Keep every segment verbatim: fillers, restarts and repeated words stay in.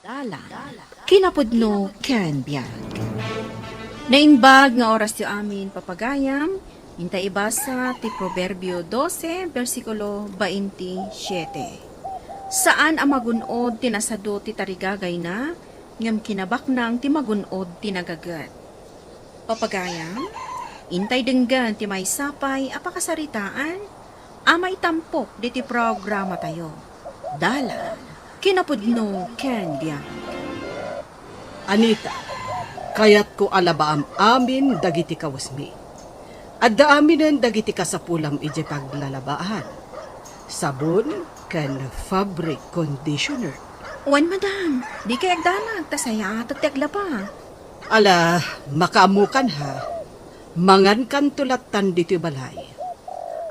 Dalan, kinapudno ken biag. Naimbag nga orasyo amin, papagayam, inta ibasa ti Proverbio dose, bersikulo bainte siete. Saan a magun-od ti nasado ti tarigagayna, ngem kinabaknang ti magun-od ti nagaget. Papagayam, intay denggen ti maysa pay a pakasaritaan a maitampok diti programatayo. Dalan, kinapudno ken biag. Anita, kayatko a labaam amin dagiti kawesmi. Adda aminen dagiti kasapulam idiay paglalabaan. Sabon ken fabric conditioner. Wen, madam, dikay agdanag, ta sayatek ti aglaba. Ala, makaammokan ha. Mangankanto lattan ditoy balay.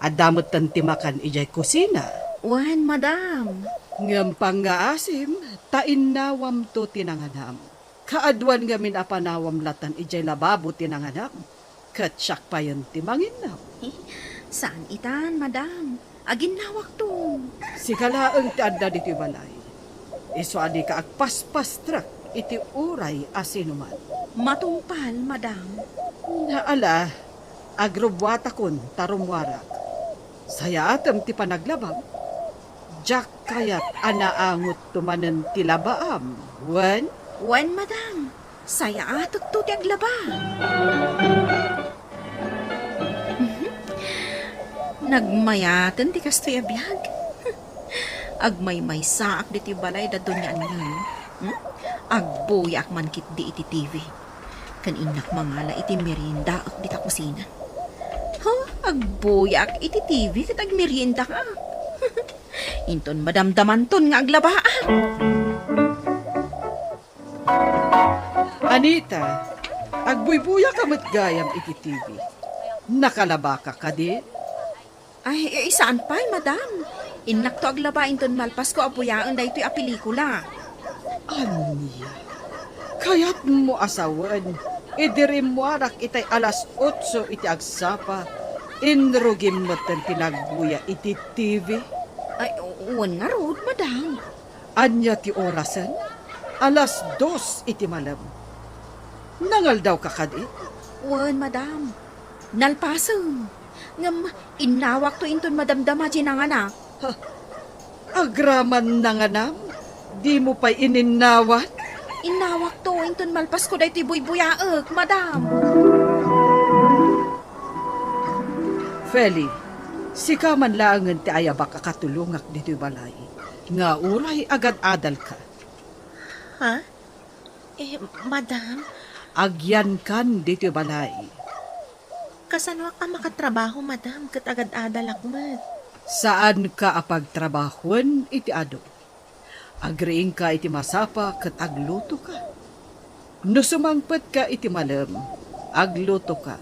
Adda metten ti makan idiay kusina. Wen, madam. Ngem pangngaasim, ta innawamto ti nanganam. Kaaduan ngamin a panawam lattan idiay lababo ti nanganam. Ket siak payen ti manginnam. Saan itan, madam. Aginnawakto. Sika laeng ti adda ditoy balay. Isu a dika agpaspastrek iti uray a sinuman. Matungpal, madam. Naala, agrubbuatakon ta rummuarak. Sayaatem ti panaglabam. Diak kayat a naangotto manen ti labaam. Wen? Wen, madam. Sayaatekto ti aglaba. Mhm. Nagmayaten ti kastoy a biag. Agmaymaysaak ditoy balay da Doña Anyan. Hmm? Agbuyaak man ketdi iti T V. Ken innak mangala iti meriendaak dita kusina. Ha? Agbuyaak iti T V ket agmeriendaka. Inton madamdamanton nga aglabaak. Anita, agbuybuya ka met gayam iti T V. Nakalabaka kadi? Ay, eh, saan pay, madam. Innakto aglaba inton malpasko a buyaen daytoy a pelikula. Ania? Kayatmo a sawen, idi rimmuarak itay alas otso iti agsapa, inrugim metten ti nagbuya iti T V? Ay, wen ngarud, madam. Ania ti orasen? Alas dos iti malem. Nangaldawka kadi? Wen, madam. Nalpasem. Ngem innawakto inton madamdama ti nanganak. Ha? Agraman nanganam? Dimo pay ininnawat? Innawakto inton malpasko daytoy buybuyaek, madam. Feli, sika man laengen ti ayabak a katulongak ditoy balay. Nga uray agad-adalka. Ha? Eh, madam? Agyankan ditoy balay. Kasanoak a makatrabaho, madam, ket agad-adalak met? Saanka a pagtrabahoen iti adu. Agriingka iti masapa ket aglutoka. No sumangpetka iti malem, aglutoka.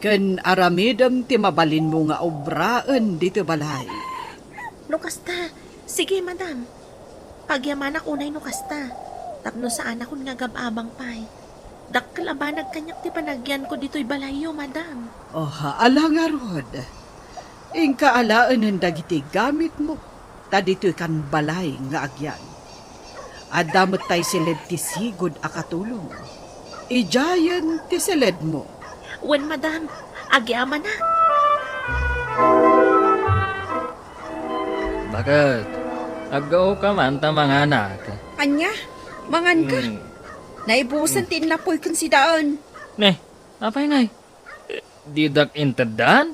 Ken aramidem ti mabalinmo nga obraen ditoy balay. No kasta, sige, madam. Pagyamanak unay no kasta, tapno saanakon nga agab-abang pay. Dakkel a banag kaniak ti panagyanko ditoy balayyo, madam. Oh, ala ngarud. Inka alaenen dagiti gamitmo, ta ditoy kan balay nga agyan. Adda met tay siled ti sigud a katulong. Idiayen ti siledmo. Wen, madam, agyamanak. Baket, aggaoka man ta manganak. Ania? Manganka? Hmm. Naibusen ti innapoy ken sidaen. Ne, apay ngay? Didak inteddan?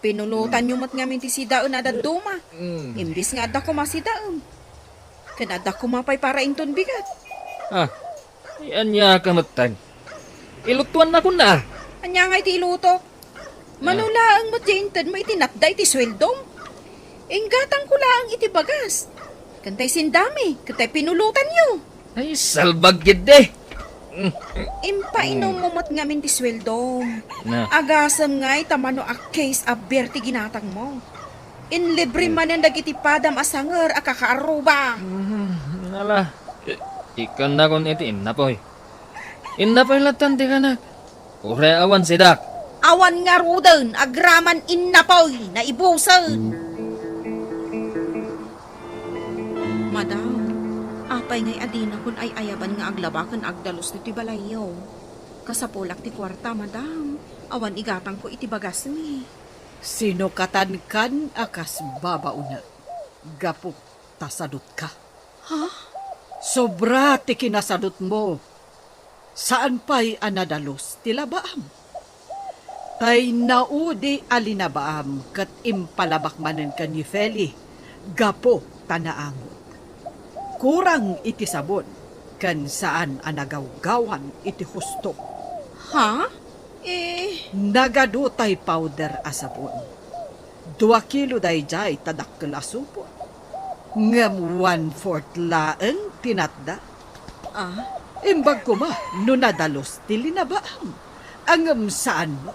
Pinulotanyo met ngamin ti sidaen a dadduma. Mm. Imbes nga adda koma sidaem. Ken adda koma pay para inton bigat. Ah, ania ka metten? Ilutuannakon na. Ania nga iti ilutok? Mano laeng met ti intedmo iti natda iti sueldom? Inggatangko laeng iti bagas. Ken tay sindami, ket tay pinulotanyo. Ay, salbag ketdi. Impainommo met ngamin ti sueldom. Na. Agasem ngay ta mano a case a beer ti ginatangmo. Inlibre manen dagiti padam a sanger a kakaarruba. Mm, ala. Ikkannakon iti innapoy. Innapoy lattan ti kanak. Uray awan sidak. Awan ngaruden, agraman innapoy, naibusen. Madam, a Pay ngay a dinakon ay-ayaban nga aglaba ken agdalus ditoy balayyo. Kasapulak ti kuarta, madam. Awan igatangko iti bagasmi. Sinukatankan a kas babaonek gapu ta sadutka. Ha? Sobra ti kinasadutmo. Saan pay a nadalus ti labaam. Tay naudi a linabaam ket impalabak manen ken ni Feli gapu ta naangot. Kurang iti sabon ken saan a nagawgawan iti husto. Ha? Eh, nagadu tay powder a sabon. Dua kilo daydiay ta dakkel a supot. Ngem one-fourth laeng ti natda. Ah? Imbag koma no nadalus ti linabaam. Ngem saan mo.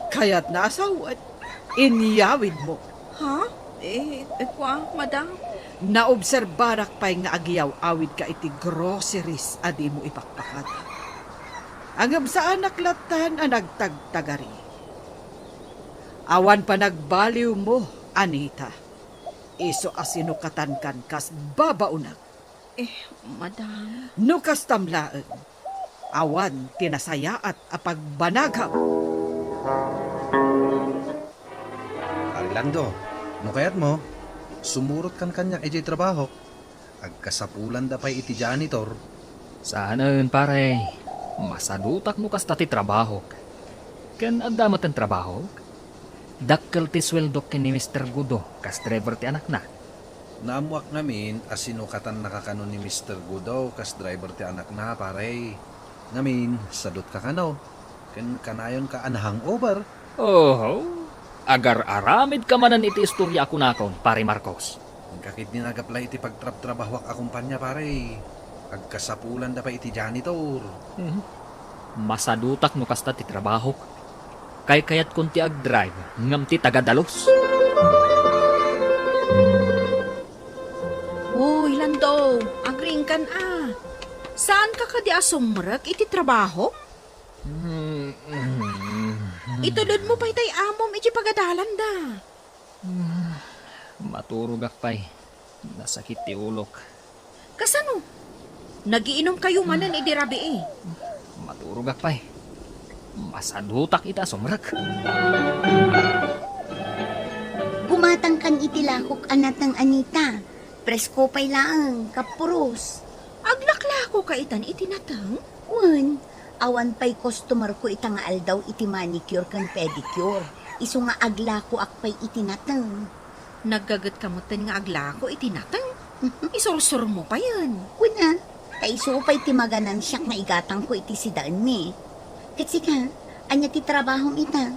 Kayatna a sawen, inyawidmo. Ha? Eh, eh, kua, madam? Naobserbarak pay nga agiyaw-awidka iti groceries a dimo ipakpakada. Ngem saanak lattan a nagtagtagari. Awan panagbaliwmo, Anita. Isu a sinukatankan kas babaonek. Eh, madam. No kastam laeng, awan ti nasayaat a pagbanagam. Pare Lando, no kayatmo, sumurotkan kaniak idiay trabahok. Agkasapulanda pay iti janitor. Saanen, pare. Masadutak no kasta ti trabahok. Ken adda met trabahok? Dakkel ti sueldok ken ni Mister Gudo kas driver ti anakna. Naammoak ngamin a sinukatannaka kano ni Mister Gudo kas driver ti anakna, pare. Ngamin, sadutka kano? Ken kanayonka a na-hangover? Oho. Agar-aramidka manen iti istorya a kunakon, Pare Marcos. Inka ketdi nagapla iti pagtrabtrabahoak a kumpanya, pare. Agkasapulanda pay iti janitor. Mhm. Masadutak no kasta ti trabahok. Kaykayatkon ti agdrive, ngem ti tagadalus. Uy, Lando, agriingkan a. Saanka kadi a sumrek iti trabahok? Itulodmo pay tay amom iti pagadalanda. Maturogak pay. Nasakit ti ulok. Kasano? Nagiinumkayo manen idi rabii. Maturogak pay. Masadutak ita a sumrek. Gumatangkan iti lakok a nateng, Anita. Presko pay laeng, kapuros. Aglaklakoka itan iti nateng? Wen, awan pay customerko ita nga aldaw iti manicure ken pedicure. Isu nga aglakoak pay iti nateng. Naggagetka metten nga aglako iti nateng? Isursurmo payen. Kuna, ta isu pay ti maganansiak nga igatangko iti sidaenmi. Ket sika, ania ti trabahom ita?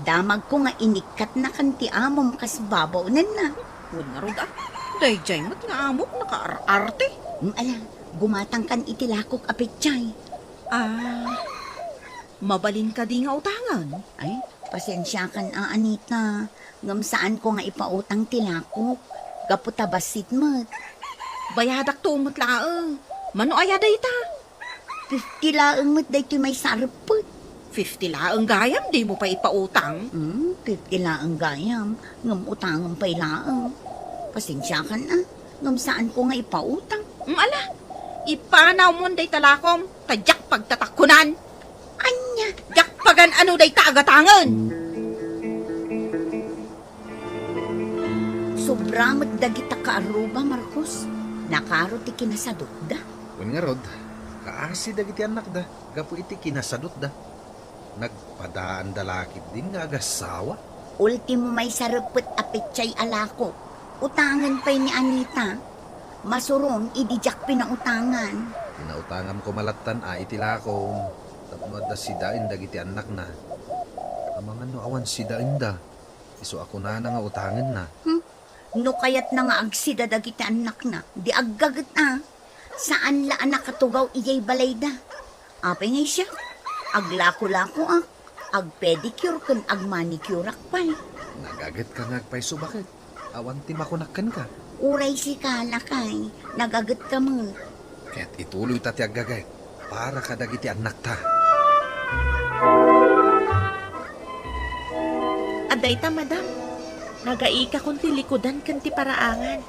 Damagko nga inikkatnakan ti amom kas babaonenna. Wen ngarud a, daydiay met nga amok nakaar-arte. Mm, ala, gumatangkan iti lakok a petsa. Ah, mabalin kadi nga utangen? Ay, pasensiakan a, Anita. Ngem saanko nga ipautang ti lakok. Gapu ta bassit met. Bayadakto met laeng. Mano aya dayta? Fifty laeng met daytoy maysa a reppet. Fifty laeng gayam, dimo pay ipautang? Hmm, fifty laeng gayam, ngem utangen pay laeng. Pasensiakan a, ngem saanko nga ipautang. Mm, ala, ipanawmon dayta lakom, ta diak pagtatakkunan. Ania? Diak pagan-ano dayta a gatangen. Sobra met dagita kaarruba, Marcos. Nakaro ti kinasadutda. Wen ngarud, kaasi dagiti annakda gapu iti kinasadutda. Nagpadaanda la ketdin nga agassawa. Ultimo maysa reppet a petsa a lakok. Utangen pay ni Anita. Masuron idi diak pinautangan. Pinautangam koma lattan a iti lakom. Tapno adda sidaen dagiti annakna. Amangan no awan sidaenda. Isu a kunana nga utangenna. Hmm? No kayatna nga agsida dagiti annakna, di aggaget a. Saan la a nakatugaw idiay balayda. Apay nga siak, aglako-lakoak, agpedicure ken agmanicureak pay. Nagagetka nga agpayso baket. Awan ti makunak kenka. Uray sika, lakay, nagagetka met. Ket ituloyta ti aggaget para kadagiti annakta. Adda ita, madam. Nagaikakon ti likudan ken ti paraangan.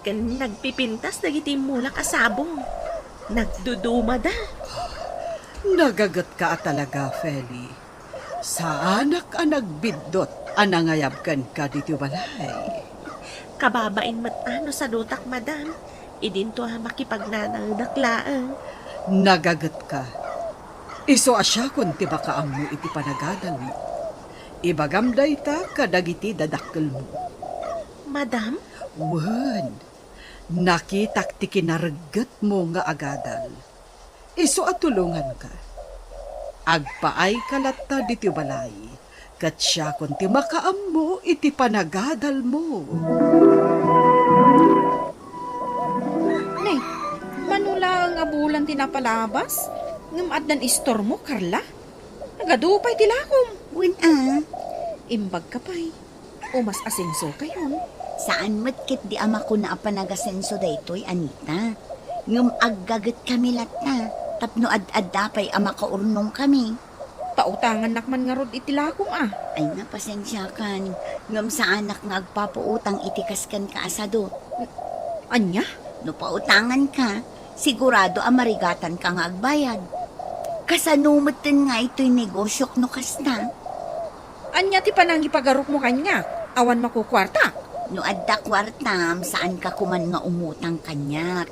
Ken nagpipintas dagiti immulak a sabong. Nagdudumada. Nagagetka a talaga, Feli. Saanak a nagbiddut a nangayab kenka ditoy balay. Kababain met a no sadutak, madam. Idinto a makipagnanaedak laeng. Nagagetka. Isu a siakon ti makaammo iti panagadalmo. Ibagam dayta kadagiti dadakkelmo. Madam? Wen, nakitak ti kinareggetmo nga agadal. Isu a tulonganka. Agpaayka latta ditoy balay, ket siakon ti makaammo iti panagadalmo. Ne, mano laeng a bulan ti napalabas, ngem addan istormo, Carla? Nagadu pay ti lakom. Wen a. Imbagka pay. Umas-asensokayon. Saan met ketdi a makuna a panagasenso daytoy, Anita. Ngem aggagetkami latta, tapno ad-adda pay a makaurnongkami. Pautangannak man ngarud iti lakom a. Ay, napasensiakan. Ngem saanak nga agpapautang iti kas kenka a sadut. Ania? No pautanganka, sigurado a marigatanka nga agbayad. Kasano metten nga itoy negosiok no kasta? Ania ti panangipagarupmo kaniak? Awan makukuartak? No adda kuartam, saanka koman nga umutang kaniak.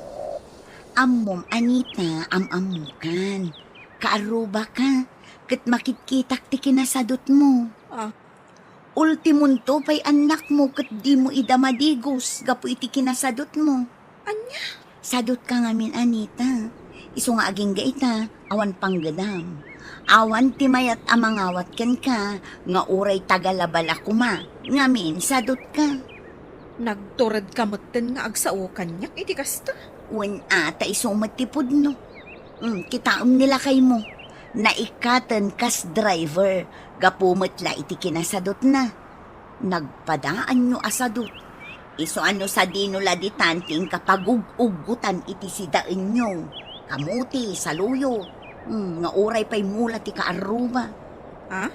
Ammom, Anita, am-ammokan. Kaarrubaka, ket makitkitak ti kinasadutmo. Ah. Ultimonto pay annakmo ket dimo ida madigos gapu iti kinasadutmo. Ania? Sadutka ngamin, Anita. Isu nga agingga ita, awan panggedam. Awan ti mayat a mangawat kenka nga uray taga-labal a koma. Ngamin, sadutka. Nagturedka metten nga agsao kaniak iti kasta? Wen a, ta isu met ti pudno. Hmm, kitaem ni lakaymo. Naikkaten kas driver, gapu met la iti kinasadutna. Nagpadaanyo a sadut. Isu a no sadino la ditan ti inka pagug-uggutan iti sidaenyo. Kamuti, saluyot. Hmm, nga uray pay mula ti kaarruba. Ha?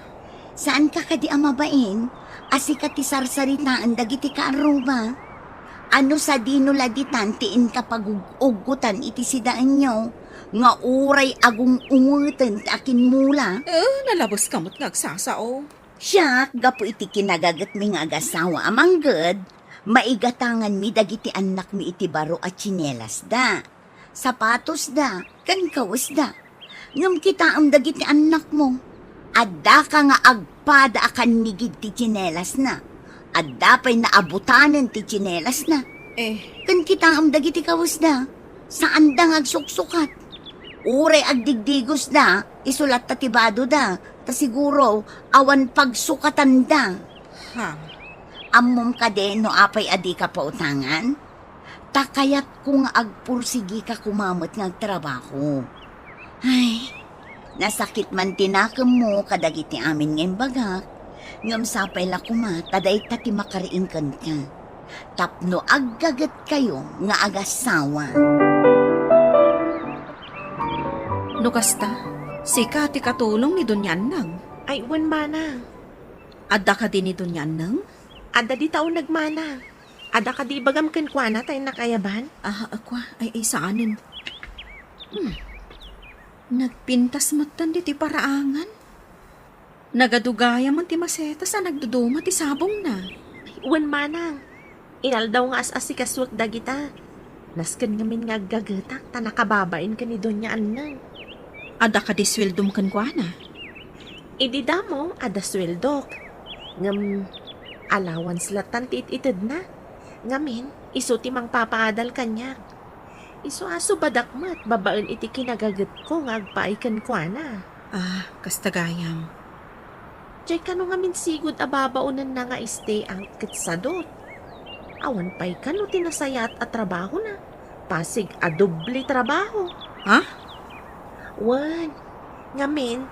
Saanka kadi a mabain a sika ti sarsaritaen dagiti kaarruba? A no sadino la ditan ti inka pagug-uggutan iti sidaenyo nga uray agung-ungeten ti akinmula? Eh, nalabeska met nga agsasao. Siak, gapu iti kinagagetmi nga agasawa a mangged, maigatanganmi dagiti annakmi iti baro a tsinelasda, sapatosda, ken kawesda. Ngem kitaem dagiti annakmo, addaka nga agpada a kannigid ti tsinelasna. Adda pay naabutanen ti tsinelasna. Eh. Ken kitaem dagiti kawesda, saanda nga agsuksukat. Uray agdigdigosda, isu latta ti badoda, ta siguro awan pagsukatanda. Ha? Ammom kadi no apay a dika pautangan? Ta kayatko nga agpursigika koma met nga agtrabaho. Ay, nasakit man ti nakemmo kadagiti amin nga imbagak, ngem sapay la koma ta dayta ti makariing kenka, tapno aggagetkayo nga agasawa. No kasta, sika ti katulong ni Doña Annang. Ay, wen, mana. Adda kadi ni Doña Annang? Adda dita uneg, mana. Adda kadi ibagam kenkuana ta innak ayaban? Ah, akua, ay, ay, saanen. Hmm. Nagpintas metten ditoy paraangan. Nagadu gayam ti masetas a nagduduma ti sabongna. Wen, mana. Inaldaw nga as-asikasuek dagita. Nasken ngamin nga aggagetak ta nakababain ken ni Doña Annang. Adda kadi sueldom kenkuana? Idi damo, adda sueldok. Ngem, allowance lattan ti it-itedna. Ngamin, isu ti mangpapaadal kaniak. Isu a subadak met babaen iti kinagagetko nga agpaay kenkuana. Ah, kasta gayam. Jay kano ngamin sigud a babaonenna nga stay out ket sadut. Awan pay kano ti nasayaat a trabahona. Pasig a doble trabaho. Ha? Wen, ngamin,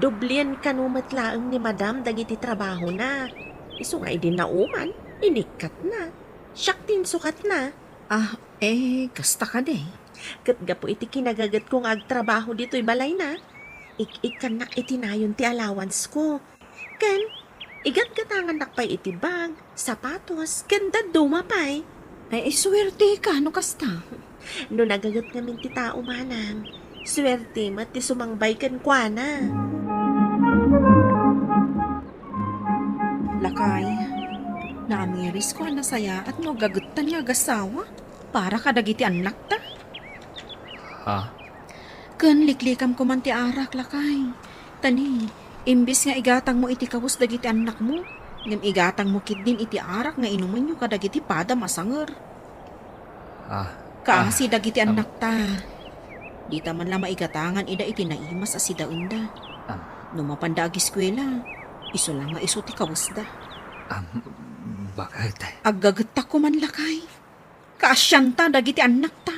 doblien kano met laeng ni Madam dagiti trabahona. Isu nga idi nauman, inikkatna. Siak ti insukatna. Ah, eh, kasta kadi. Ket gapu iti kinagagetko nga agtrabaho ditoy balayna, ik-ikkannak iti nayon ti allowance ko. Ken, igatgatangannak pay iti bag, sapatos, ken dadduma pay. Ay, suwerte ka no kasta. No nagaget ngamin ti tao, manang, suwerte met ti sumangbay kenkuana. Lakay, naamirisko a nasayaat no aggagettan nga agassawa para kadagiti annakta. Ha? Ken liklikamko man ti arak, lakay. Ta ni, imbes nga igatangmo iti kawes dagiti annakmo, ngem igatangmo ketdin iti arak nga inumenyo kadagiti padam a sanger. Ah, kaasi ah, dagiti am- annakta. Dita man la maigatangan ida iti naimas a sidaenda. Am- No mapanda agiskuela, isu la nga isu ti kawesda. Am, bakit? Aggagettak man, lakay. Kaasianta dagiti annakta.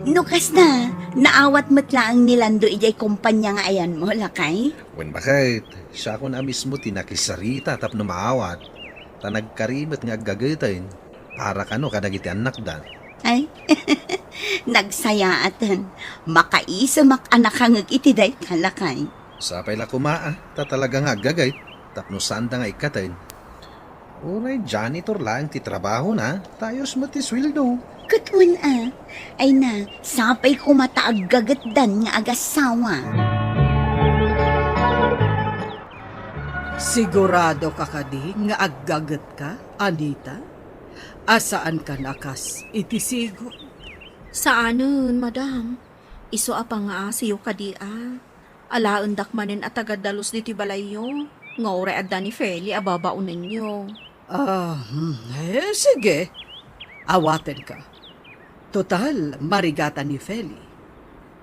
No kasta, naawat met laeng ni Lando idiay kompania nga ayanmo, lakay? Wen, bakit? Siakon a mismo ti nakisarita tapno maawat. Ta nagkari met nga aggageten para kano kadagiti annakda. Ay, nagsayaaten. Makaisemak a nakangeg iti dayta, lakay. Sapay la koma, ah, ta talaga nga aggaget tapno saanda nga ikkaten. Uray janitor laeng ti trabahona, ta ayos met ti sueldo. Ket wen a, ay na, sapay koma ta aggagetdan nga agassawa. Sigurado ka kadi nga aggagetka, Anita? A saankan a kas iti sigud? Saanen, madam. Isu a pangaasiyo kadi a. Alaendak manen a taga-dalus ditoy balayyo, nga uray adda ni Feli a babaonenyo. Ah, hmm, eh, sige. Awatenka. Total, marigatan ni Feli.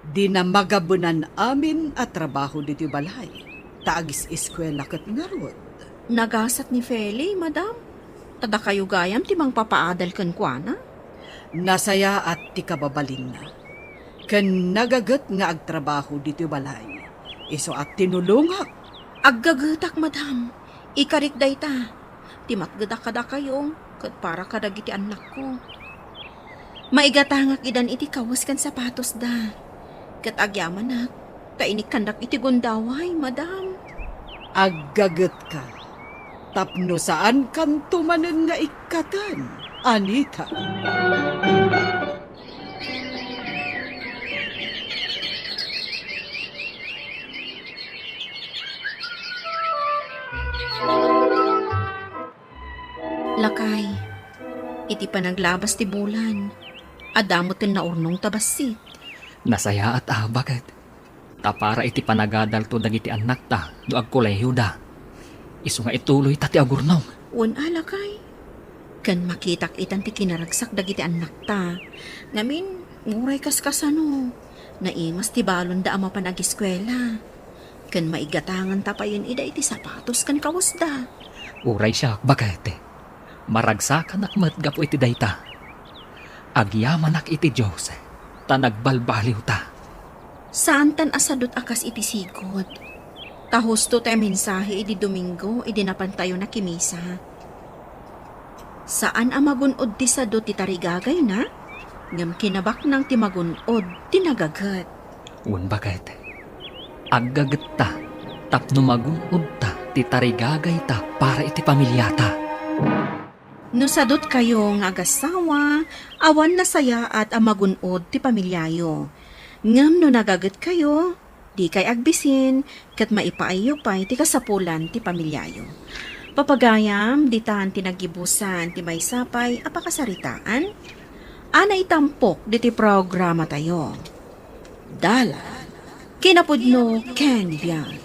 Dina magabenan amin a trabaho ditoy balay, ta agis-eskuela ket ngarud. Nagasat ni Feli, madam. Ta dakayo gayam ti mangpapaadal kenkuana. Nasayaat ti kababalinna. Ken nagaget nga agtrabaho ditoy balay. Isu a tinulongak. Aggagetak, madam. Ikarik dayta. Ti matgedak kadakayo, ket para kadagiti annakko. Maigatangak idan iti kawes ken sapatosda. Ket agyamanak, ta inikkandak iti gundaway, madam. Aggagetka, tapno saankanto manen nga ikkaten, Anita. Lakay, iti panaglabas ti bulan, adda metten naurnongta bassit. Nasayaat a, bakit? Ta para iti panagadalto dagiti annakta no agkolehiyoda. Isu nga ituloyta ti agurnong. Wen a, lakay. Ken makitak itan ti kinaragsak dagiti annakta. Ngamin, uray kaskasano, naimas ti balonda a mapan agiskuela. Ken maigatanganta payen ida iti sapatos ken kawesda. Uray siak, bakit? Maragsakanak met gapu iti dayta. Agyamanak iti Dios, ta nagbalbaliwta. Saantan a sadut a kas iti sigud. Ta husto ti mensahe idi Domingo idi napantayo nakimisa. Saan a magun-od ti sadut ti tarigagayna, ngem kinabaknang ti magun-od ti nagaget. Wen, bakit? Aggagetta tapno magun-odta ti tarigagayta para iti pamiliata. No sadutkayo nga agassawa, awan nasayaat a magun-od ti pamiliayo. Ngem no nagagetkayo, dikay agbisin, ket maipaayyo pay ti kasapulan ti pamiliayo. Papagayam, ditan ti naggibusan ti maysa pay a pakasaritaan a naitampok ditoy programatayo. Dalan, kinapudno ken biag.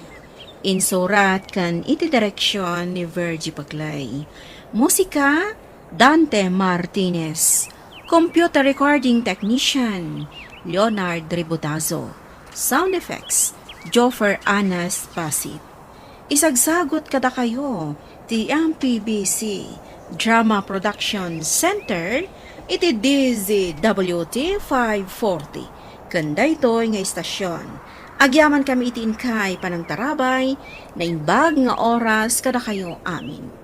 Insurat ken iti direksion ni Virgie Paclay. Musika, Dante Martinez. Computer recording technician, Leonard Ributazo. Sound effects, Joffer Anas Pasit. Isagsagut kadakayo ti M P B C Drama Production Center iti D Z W T five forty. Ken daytoy nga istasyon, agyamankami iti inkay panangtarabay, naimbag nga oras kadakayo amin.